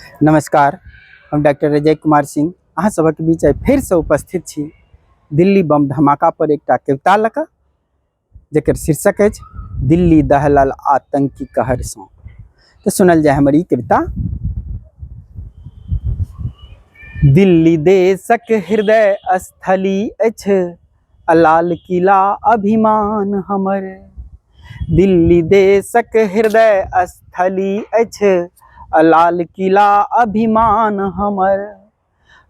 नमस्कार, हम डॉक्टर अजय कुमार सिंह अहाँ सभक बीच आइ फेरसँ उपस्थित छी दिल्ली बम धमाका पर एकटा कविता लऽ कऽ, जकर शीर्षक अछि दिल्ली दहलल आतंकी कहरसँ। तऽ सुनल जाय हमर ई कविता। दिल्ली देशक हृदय स्थली अछि आ लाल किला अभिमान हमर। दिल्ली देशक हृदय स्थली अछि आ लाल किला अभिमान हमर।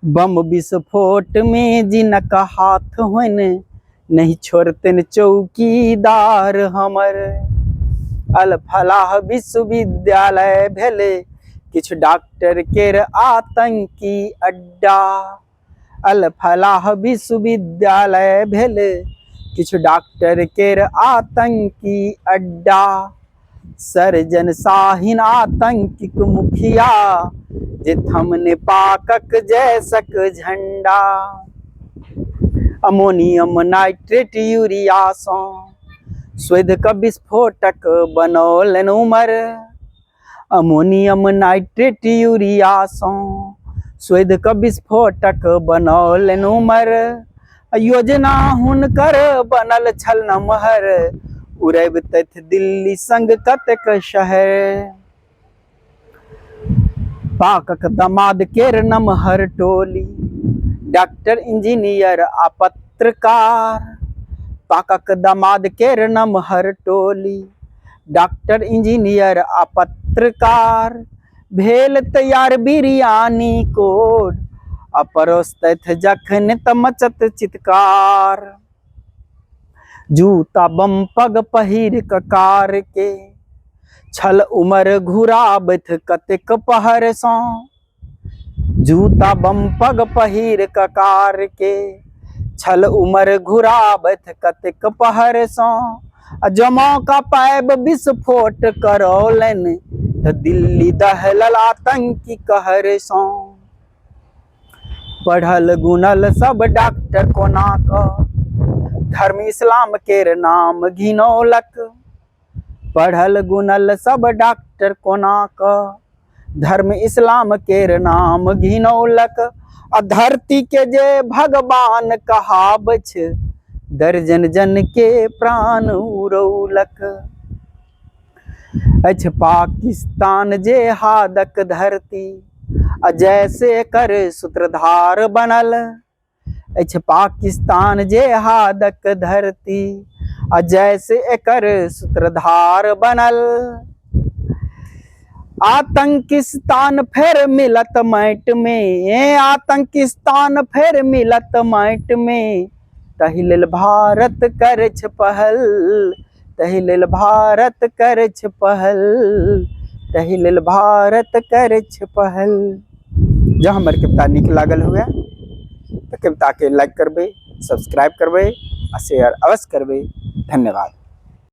बम विस्फोट मे जिनक हाथ होइन नहि छोड़तनि चौकीदार हमर। अल फलाह विश्वविद्यालय भेलै किछु डॉक्टर केर आतंकी अड्डा। अल फलाह विश्वविद्यालय भेल किछु डॉक्टर केर आतंकी अड्डा। सर्जन शाहीन आतंकिक मुखिया जे थमने पाकक जैसक झंडा। अमोनियम नाइट्रेट यूरिया सँ शोधि कऽ विस्फोटक बनौलनि उमर। अमोनियम नाइट्रेट यूरियासँ शोधि कऽ विस्फोटक बनौलनि उमर। योजना हुनकर बनल छल नमहर, उड़ैबतथि दिल्ली संग कतेक शहर। पाकक दमाद केर नमहर टोली, डॉक्टर इंजीनियर आ पत्रकार। पाकक दमाद केर नमहर टोली, डॉक्टर इंजीनियर आ पत्रकार। भेल तैयार बिरयानी कोड आ परोसतथि जखन त मचत चित्कार। जूता बम पग पहिर क कार के छल उमर घुराबथि कतेक पहर सँ। जूता बम पग पहिर क कार के छल उमर घुराबथि कतेक पहर सँ। आ जँ मौका पाबि विस्फोट करौलनि तऽ दिल्ली दहलल आतंकी कहर सँ। पढ़ल गुनल सब डॉक्टर कोना कऽ धर्म इस्लाम केर नाम घिनौलक। पढ़ल गुनल सब डॉक्टर कोना कऽ धर्म इस्लाम केर नाम घिनौलक। आ धरती के जे भगवान कहाबै छै दर्जन जन के प्राण उड़ौलक। अछि पाकिस्तान जे हादक धरती आ जैसे कर सूत्रधार बनल। अछि पाकिस्तान जे हादक धरती आ जैसे एकर सूत्रधार बनल। आतंकिस्तान फेर मिलत माटि मे, आतंकिस्तान फेर मिलत माटि मे, ताहि लेल भारत करैछ पहल, ताहि लेल भारत करैछ पहल, ताहि लेल भारत करैछ पहल। जँ हमर कविता नीक लागल हुए तऽ कविताके लाइक करबै, सब्सक्राइब करबै आ शेयर अवश्य करबै। धन्यवाद।